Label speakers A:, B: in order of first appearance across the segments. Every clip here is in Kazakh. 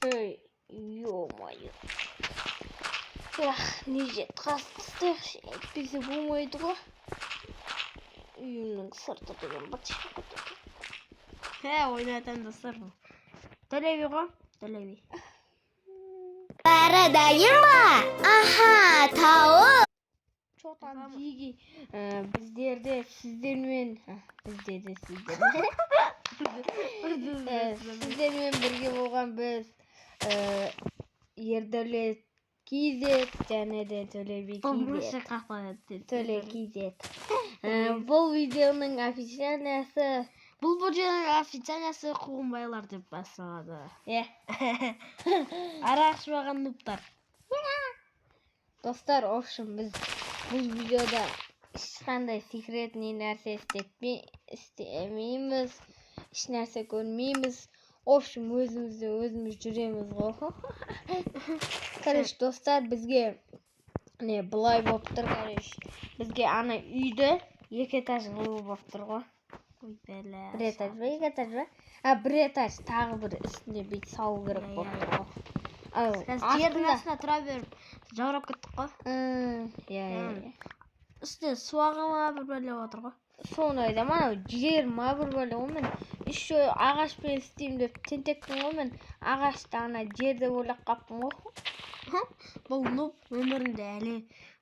A: Ей, ё-моё. Эх, не жет қазып тастайықшы, әйтпесе болмайды ғой. Үйімнің сырты деген быт шығып кетеді.
B: He, ойнайтын, достар, бұл. Төле би ғой, Төле би.
C: Бәрі дайын ба? Аха, тауық.
A: Чё там, жиги, біздерде сіздермен, біздерде сіздермен, сіздермен бірге болған біз, Ердәулет KZ және де Төле би KZ. Төле KZ. Бұл видеоның официальныйсы.
B: Бұл видеоның официальныйсы «Қуғынбайлар» деп басталады.
A: Иә.
B: Арақ ішіп алған нубтар.
A: Достар, в общем, біз бұл видеода ешқандай секретный нәрсе істемейміз, ешнәрсе көрмейміз. В общем, өзімізде өзіміз жүреміз ғой. Короче, достар, бізге не былай болып тұр, короче, бізге ана үйді екі этаж қылу болып тұр ғой.
B: Ой, бәле.
A: Бір этаж ба, екі этаж ба? А, бір этаж, тағы бір үстіне бүйтіп салу керек
B: Иә,
A: болып
B: иә,
A: тұр ғой. Ал
B: Қазір жердің
A: астында
B: астына тұра беріп жаурап кеттік қой.
A: Иә, иә, иә.
B: Үстіне су аға ма, бір бәле отыр ғой.
A: Соны айтамын, анау жер ма, бір бәле ғой. Мен еще ағашпен істеймін деп тентекпін ғой. Мен ағашты ана жер деп ойлап қалыппын ғой.
B: Бұл нуб өмірінде, әлі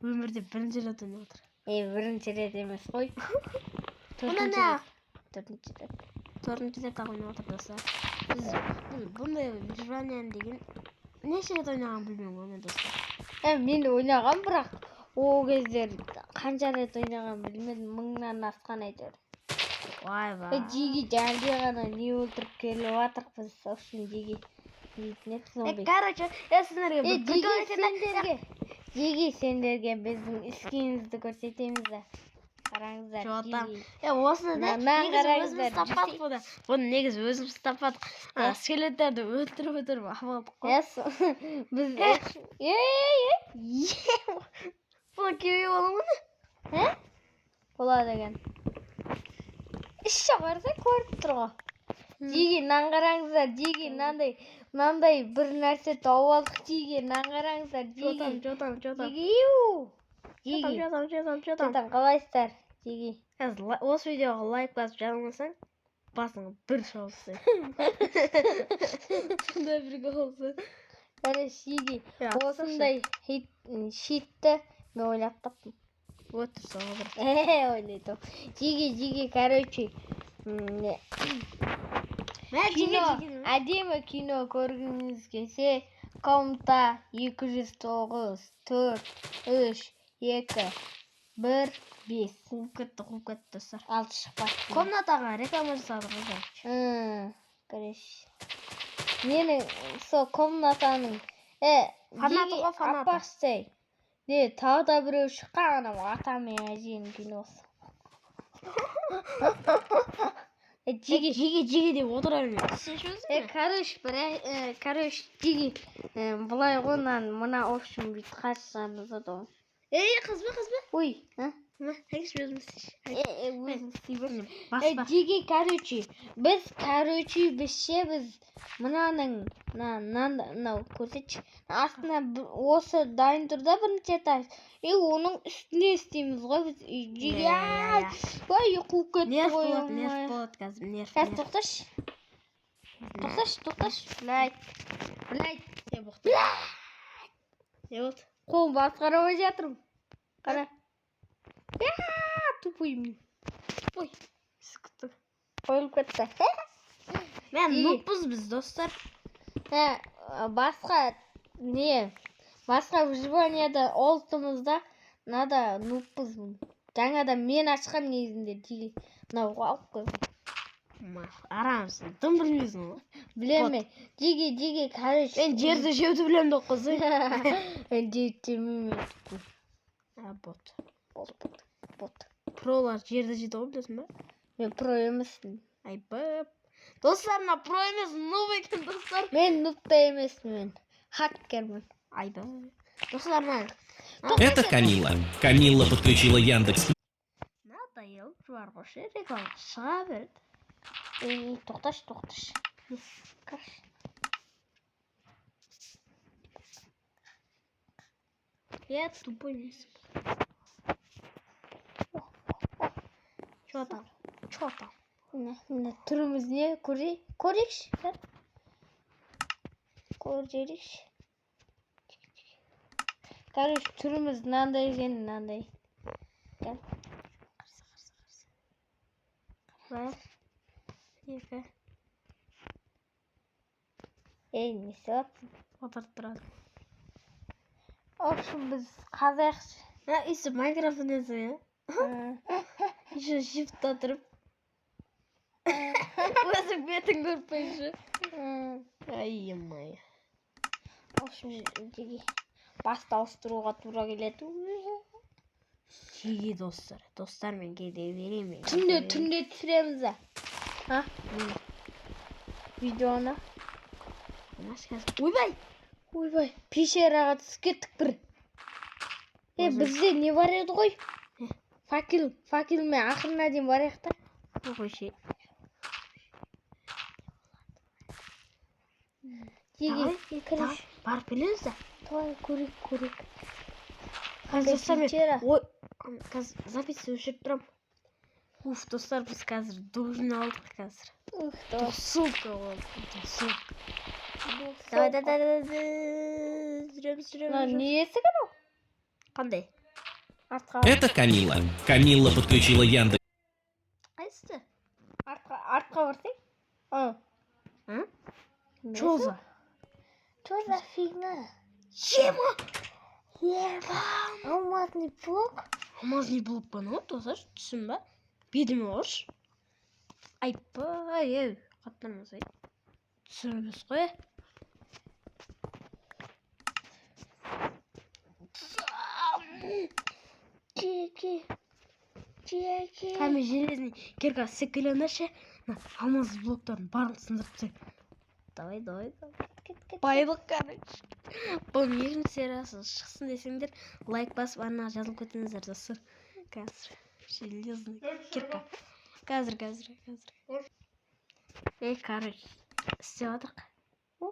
B: өмірде бірінші рет ойнап отыр.
A: Е, бірінші рет емес қой.
B: Бұны
A: Төртінші
B: не?
A: рет, төртінші рет.
B: Төртінші рет ақ ойнап отыр, достар. Біз бұндай выживание деген неше рет ойнағанын білмеймін ғой мен, достар.
A: Е, мен ойнағам, бірақ ол кездер қанша рет ойнағанын білмедім, мыңнан асқан әйтеуір.
B: Ойбай.
A: Е, жиги, әлде ғана не өлтіріп келіп жатырық біз. В общем, жиги, дейтін еді
B: Е,
A: зомби.
B: Короче, я сендерге
A: Е,
B: бір
A: жиги,
B: прикол айтайын да.
A: сендерге, жиги, сендерге біздің скинімізді көрсетеміз да, қараңыздар.
B: Чё там?
A: Жиги.
B: Е, осыны да
A: Мына
B: негізі өзіміз
A: қараңыздар,
B: таппадық бұны. Бұны негізі өзіміз таппадық. Ана скелеттерді өлтіріп өлтіріп алып алдық қой.
A: Е, біз е, е, е.
B: Бұны киюге бола ма?
A: He? Болады екен. Іші барса, көріп тұр ғой. Жиги, мынаны қараңыздар, жиги, мынандай мынандай бір нәрсе тауып алдық, жиги, мынаны қараңыздар,
B: Чё там,
A: жиги.
B: чё там, чё там?
A: Жиги, иу.
B: Чё там,
A: Жиги,
B: чё там, чё там, чё
A: чё
B: там?
A: там, қалайсыздар, жиги?
B: Қазір осы видеоға лайк басып жазылмасаң, басыңа бір шауып. Сондай прикол болса.
A: Короче, жиги,
B: Иә,
A: осындай щитті мен ойлап таптым.
B: Өтір соға бір.
A: Е, ойлайды. Жиги, жиги, короче, не,
B: Мә,
A: кино, әдемі кино көргіңіз келсе, комната 209, 4, 3, 2, 1, 5.
B: Қуып кетті, қуып кетті, достар.
A: Алты шықпады.
B: Комнатаға реклама жасадық ғой, короче.
A: Короче, менің сол комнатаның е
B: Фанаты
A: жиги,
B: ғой, фанаты.
A: Аппақсай. Не, тағы да біреу шыққан, анау ата мен әженің киносы. Е, жиги,
B: Жиги, жиги деп отыра берме. Сен өзің
A: Е, короче, бір, короче, жиги, былай ғой, мынаны, мына, в общем, бүйтіп қарсамыз ғой.
B: Ей, қызба, қызба.
A: Ой, а?
B: Мә, әкеші, өзім істейші.
A: Е, е, өзің істей бер. Е,
B: Баспа.
A: Жиги, короче, біз, короче, біз ше, біз мынаның, мына, мынаны, мынау көрсетші. Астына осы дайын тұр да бірінші этаж. И оның үстіне істейміз ғой біз. И, жиги,
B: Иә, иә, иә.
A: ой, қуып кетті
B: Нерв
A: ғой.
B: болады, нерв
A: Ой.
B: болады қазір, нерв.
A: Қазір
B: Нерв.
A: тоқташы. Тоқташы, тоқташы. Блядь. Блядь.
B: Не болды? Не болды?
A: Қолым басқара алмай жатырмын. Қара. Я, тупой мен.
B: Ой, күттік.
A: Қойылып кетті.
B: Мә,
A: Жиги.
B: нубпыз біз, достар.
A: Ә, басқа не? Басқа выживанияда олтымызда мынада нубпыз. Жаңада мен ашқам негізінде, жиги. Мынау алып қой.
B: Арамсың, дым білмейсің ғой.
A: Білемін мен. Жиги, жиги, короче.
B: Мен жерді жеуді білемін деп қойсай.
A: Мен жерді жемеймін, мен тупой.
B: А, бот.
A: Бот, бот, бот.
B: Пролар жерді жейді ғой, білесің ба?
A: Мен про емеспін.
B: Айбып. Достар, мына про емес, нуб екен, достар.
A: Мен нуб та емеспін, мен хакермін.
B: Айбып. Достар, мына
D: Это Камила. Камилла подключила Яндекс
B: надоел бар ғой ше, реклама шыға береді.
A: Ей, тоқташы, тоқташы. Қарашы.
B: Я тупой емеспін. Че там? Че там?
A: Міне, міне түріміз не? Көрейік, көрейікші. Көрейікші. Короче, түріміз мынандай екен, мынандай. Кел.
B: Бір, екі,
A: Ей, не істеп жатсың?
B: Отырып тұрады.
A: В общем, біз қазайықшы.
B: А, өйстіп Майнкрафт ойнайсың, иә? Еще shift та тұрып. Өзің бетін көріп қойшы. Ай, ё-моё.
A: В общем, жеге басты ауыстыруға тура келеді.
B: Жеге достар. Достармен кейде беремін.
A: Түнде, түнде түсіреміз а. А? Видеоны.
B: Ойбай!
A: Ойбай, пещераға түсіп кеттік бір. Е, бізде не бар еді ғой? Факел, факелмен ақырына дейін барайық та.
B: Қойшы.
A: Жеге,
B: Давай,
A: короче,
B: барып келеміз да.
A: Давай көрейік, көрейік.
B: Қазір достармен
A: Пещера.
B: Ой, қазір запись өшіріп тұрамын. Уф, достар, біз қазір дурын алдық қазір.
A: Ух, давай.
B: Тусовка болды. Тусовка. Давай, давай, давай, давай. Жүреміз, жүреміз.
A: Мына
B: Жүреміз.
A: не есік анау?
B: Қандай?
A: Артқа,
D: Это Камила. Камила подключила Яндекс.
B: Қайсысы?
A: артқа, артқа барсай. А.
B: А? Чё за?
A: Чё за фигня?
B: Ема! Ема!
A: Алмазный блок?
B: Алмазный блок па мынау, достар, түсін ба? Бетіме ұршы. Айпай, ей, қаттырмасай. Түсін емес қой.
A: Жеге. Жеге.
B: Кәдімгі железный кирка секілді ше. Мына алмаз блоктардың барлығын сындырып тастайық. Давай, давай, давай.
A: Кет, кет.
B: Байлық, короче. Бұның екінші сериясы шықсын десеңдер, лайк басып, арнаға жазылып кетіңіздер, достар. Қазір железный кирка. Қазір, қазір, қазір. Ей, короче, істеп жатырық.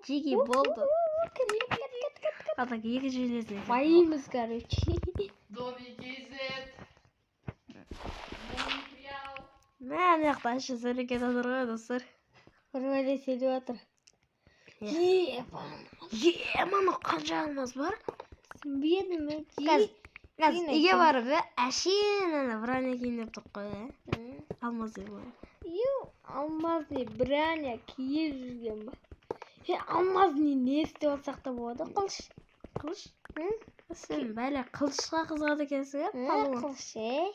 B: Жеге болды.
A: Кет, кет, кет, кет, кет.
B: А так екі железный кирка.
A: Байимыз, короче.
E: Доми KZ. Монреал.
B: Мә, ана жақта ащы сөйлеп кетіп жатыр ғой, достар.
A: Бір бәле сөйлеп жатыр.
B: Иә.
A: Ебан.
B: Е, мана қанша алмаз бар?
A: Түсінбедім, е.
B: Қазір, қазір
A: Кейін
B: үйге
A: айтамын.
B: барып, иә, әшейін ана броня киейін деп тұрып қой, иә. Алмаз деп ғой.
A: Ю, алмазный броня киіп жүрген ба? Е, алмазный не істеп алсақ та болады, қылыш.
B: Қылыш?
A: М?
B: Сен бәле қылышқа қызығады екенсің, иә?
A: Ә,
B: Палуан.
A: қылыш, е.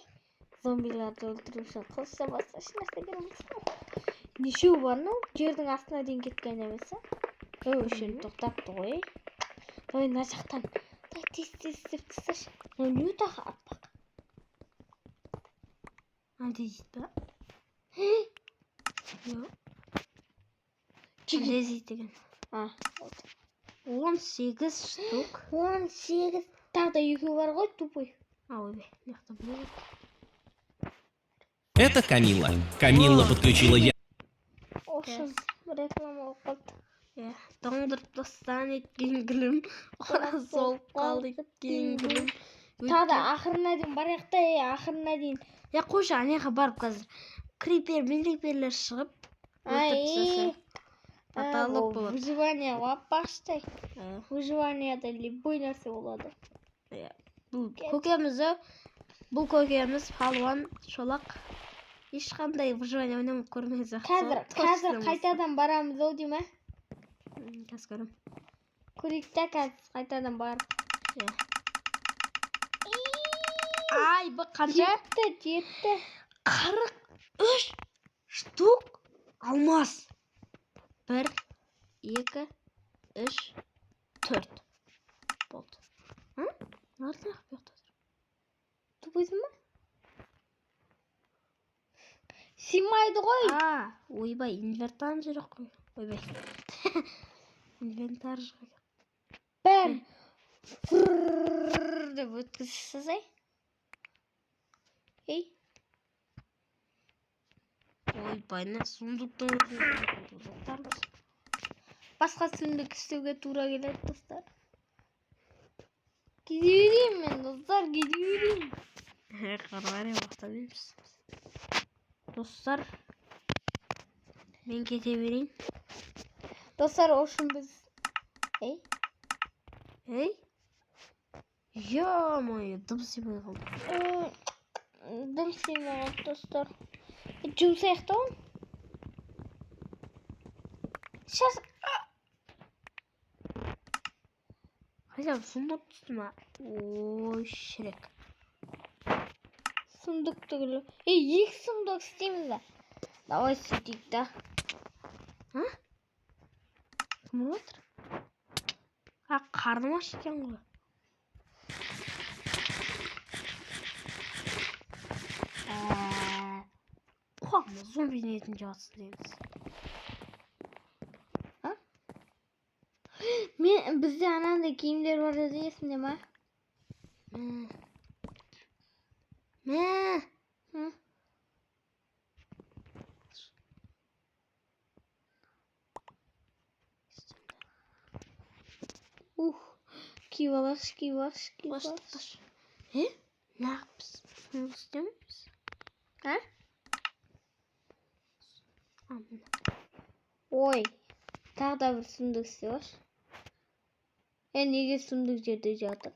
A: Зомбиларды өлтіру үшін қылыштан басқа ешнәрсе керек емес. Нешеу бар мынау? Жердің астына дейін кеткен емес, а? Ой, осы жерде тоқтапты ғой. Давай мына жақтан. Давай тез тез істеп тасташы. Мынау не тағы аппақ?
B: Андезит па? Жоқ.
A: Жеге.
B: Андезит деген.
A: А,
B: 18 штук.
A: 18. Тағы да екеу бар ғой, тупой.
B: А, ойбай, мына жақта біреу бар.
D: Это Камила. Камила подключила Я.
A: В общем, реклама болып қалды.
B: Иә, тоңдырып тастаған еткен гүлім, солып қалды еткен гүлім.
A: Тағы да ақырына дейін барайық та, е, ақырына дейін.
B: Я қойшы, ана жаққа барып қазір крипер, милиперлер шығып,
A: Ай,
B: өлтіріп тастаса, потолок
A: бұл
B: болады.
A: Выживание ғой, аппақштай.
B: Иә.
A: Выживанияда любой нәрсе болады.
B: Иә. Бұл көкеміз ау. Бұл көкеміз палуан шолақ. Ешқандай выживание ойнамай көрмеген сияқты.
A: Қазір, қазір қайтадан барамыз ау деймін, ә?
B: Қазір көремін.
A: Көрейік та қазір қайтадан барып.
B: Иә. Ай, бұл қанша?
A: Жетті, жетті.
B: 43 штук алмаз. Бір, екі, үш, төрт. Болды. А? Мыналар неғып бұл жақта тұр?
A: Тупойсың ба? Сыймайды ғой.
B: А, ойбай, инвентарь жоқ қой. Ойбай. Инвентарь жоқ.
A: Бәрін фрррррр деп өткізіп тастасай. Ей,
B: Ойбай, мына сундуктың өзінде заттарымыз.
A: Басқа сундук істеуге тура келеді, достар. Кете берейін мен, достар, кете берейін.
B: Қарай боқтамаймыз. Достар, мен кете берейін.
A: Достар, в общем, біз. Ей,
B: Ей. Ё-моё, дым сыймай қалды.
A: Дым сыймай қалды, достар. Жұмсайық та оны. Сейчас.
B: Хотя бы сундук түсті ма? Ой, Шрек.
A: Сундук түгілі. Ей, екі сундук істейміз да. Давай сөйтейік та.
B: Кім ұрып отыр? А, қарным аш екен ғой. Қуама, зомбидің етін жеп жатсың дегенсіз.
A: Мен бізде анандай киімдер бар еді, есіңде ма?
B: Мә. Мә.
A: Hı? Ух, киіп алайықшы, киіп алайықшы, киіп
B: Қаш,
A: алайықшы.
B: қаш. Е? Неғып сундук істемейміз?
A: А?
B: А, міне.
A: Ой, тағы да бір сундук істеп алшы. Е, неге сундук жерде жатыр?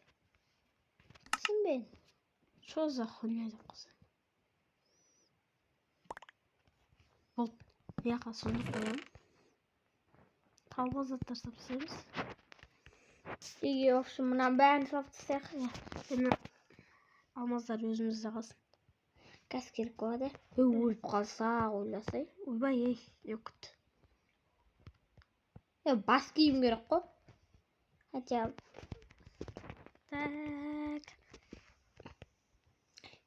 A: Түсінбедім.
B: Что за хуйня деп қалса. Болды. Мына жаққа сундук қоямын. Тауға заттар салып тастаймыз.
A: Неге, в общем, мынаның бәрін салып тастайық.
B: Енді алмаздар өзімізде қалсын.
A: Қазір керек болады. Ей, өліп қалсақ, ойласай.
B: Ойбай, ей, не күт.
A: Е, бас киім керек қой. Хотя бы.
B: Так.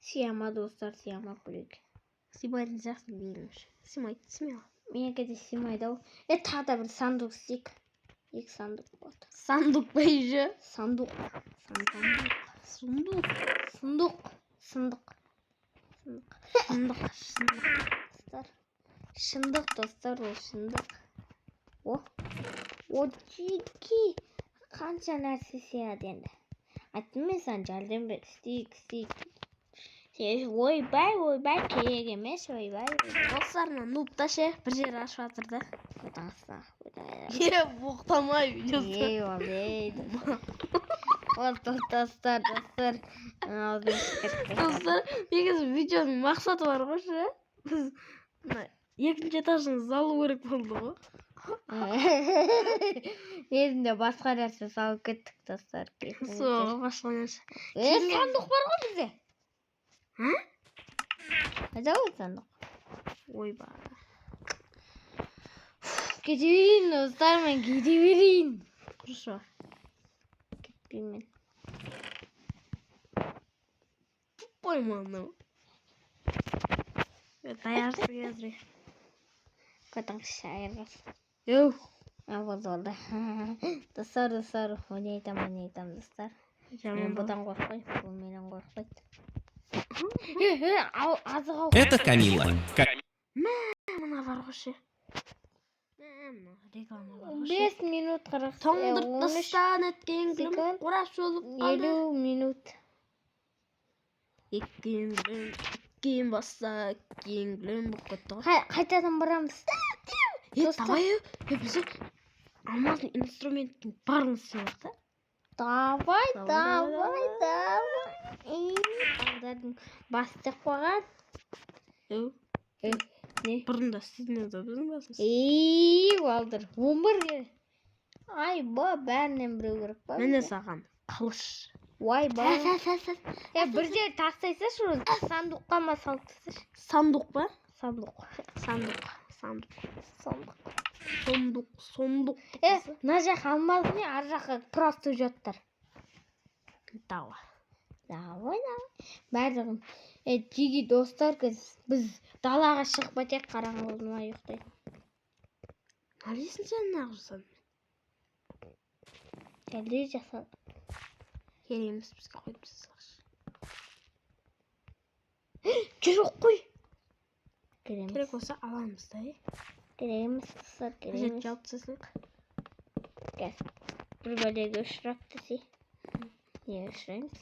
A: Сияма, достар, сияма көрейік.
B: Сыймайтын сияқтысың меніңше. Сыймайды, смело.
A: Менікі де сыймайды ау. Е, тағы да бір сундук істейік. Екі сундук болды.
B: Сандук па еще?
A: Сандук. Сандук.
B: Сундук.
A: Сундук. Сындық. Сындық.
B: Шындық, шындық.
A: Достар. Шындық, достар, ол шындық. О. О, жеке. Қанша нәрсе сияды енді. Айттым мен саған, жәрдем бер, істейік, істейік. Сен ойбай, ойбай, керек емес, ойбай, ойбай.
B: Достар, мына нуб та ше, бір жері ашып жатыр да.
A: Көтіңізді,
B: Е, боқтамай.
A: Ей, ол, ей, ол, достар, достар, аузым шығып кетті.
B: Достар, негізі видеоның мақсаты бар ғой ше. Біз мына екінші этажын салу керек болды ғой.
A: Негізінде басқа нәрсе салып кеттік, достар. Кешіріңіздер.
B: Сол, басқа нәрсе.
A: Е, сандық бар ғой бізде.
B: А?
A: Қайда ол сандық?
B: Ойбай.
A: Кете берейін, достар, мен кете берейін.
B: Құрышы.
A: Кетпеймін.
B: Тупой мынау. Даярсың қазір.
A: Көтіңізші айырғыз.
B: Еу.
A: А, болды, болды. Достар, достар, ойнай айтамын, ойнай айтамын, достар. Мен
B: Жаман
A: бұдан қорықпаймын, бұл менен қорықпайды. Е, е, ал, азық ауқат.
D: Это Камила.
B: Мына бар ғой ше. Мә, мына реклама бар ғой ше.
A: 5 минут 40,
B: Тоңдырып
A: 13,
B: тастан өткен гүлім
A: секунд,
B: қурап жолып қалды.
A: 50 минут.
B: Еккен гүлім, еккен басса, еккен гүлім болып кетті ғой.
A: Қайтадан барамыз.
B: Е,
A: Достар.
B: давай, е, бізде алмаздың инструменттің барлығын істеп алайық та.
A: Давай,
B: Давай,
A: давай, давай. Ей, балдардың басы істеп қойған.
B: Еу,
A: Е, не?
B: бұрын да істейтін еді ғой біздің басымыз.
A: Ей, балдар, 11 керек. Ай, ба, бәрінен біреу керек па?
B: Міне
A: бізге?
B: саған қылыш.
A: Уай, ба.
B: Сә, сә, сә, сә.
A: Е, бір жер тастай салшы, оны сандуққа ма салып тасташы.
B: Сандуқ па?
A: Сандуқ.
B: Сандуқ, сандуқ.
A: Сандуқ.
B: Сундук, сундук.
A: Е, мына жақ алмаз не, ар жаққа просто жаттар.
B: Давай.
A: Давай, давай. Барлығын. Е, жиги, достар, біз далаға шығып кетейік, қараңғы болды ма, ұйықтайтын.
B: Әлесін сен неғып жасадың?
A: Әлде жасадым.
B: Керек емес бізге, қойып тастайықшы.
A: Жоқ қой. Керек емес.
B: Керек болса аламыз да, е.
A: Керек емес, достар, керек
B: Қажет
A: емес.
B: жауып тастайық.
A: Қазір бір бәлеге ұшырап десе. Не өшіреміз?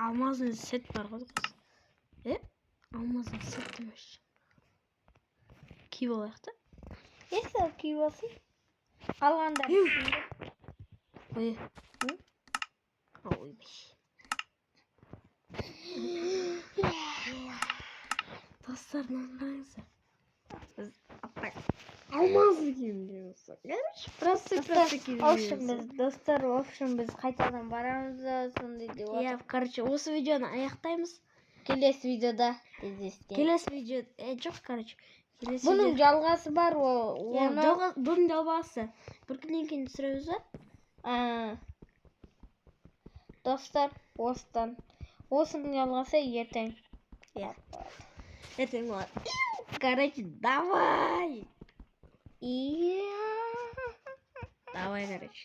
B: Алмазный сет бар ғой қыз. Е, алмазный сет демекші. Киіп алайық та.
A: Е, сол киіп алсын. Қалғандары
B: Ой. Ойбай. Достар, мынаны қараңыздар. Біз апай алмазный киім киеміз. Короче, просто
A: Достар,
B: просто киім
A: в общем,
B: киеміз.
A: Біз, достар, в общем, біз қайтадан барамыз да, сондай деп
B: Иә,
A: жатыр.
B: Короче, осы видеоны аяқтаймыз.
A: Келесі видеода кездескенше.
B: Келесі видео, жоқ, короче, келесі
A: Бұның
B: видео.
A: жалғасы бар, ол
B: Иә,
A: оны
B: бұның жалғасы. Бір күннен кейін түсіреміз ба?
A: А, достар, осыдан осының жалғасы ертең.
B: Иә. Ертең болады. Короче, давай.
A: Иә.
B: Давай, короче.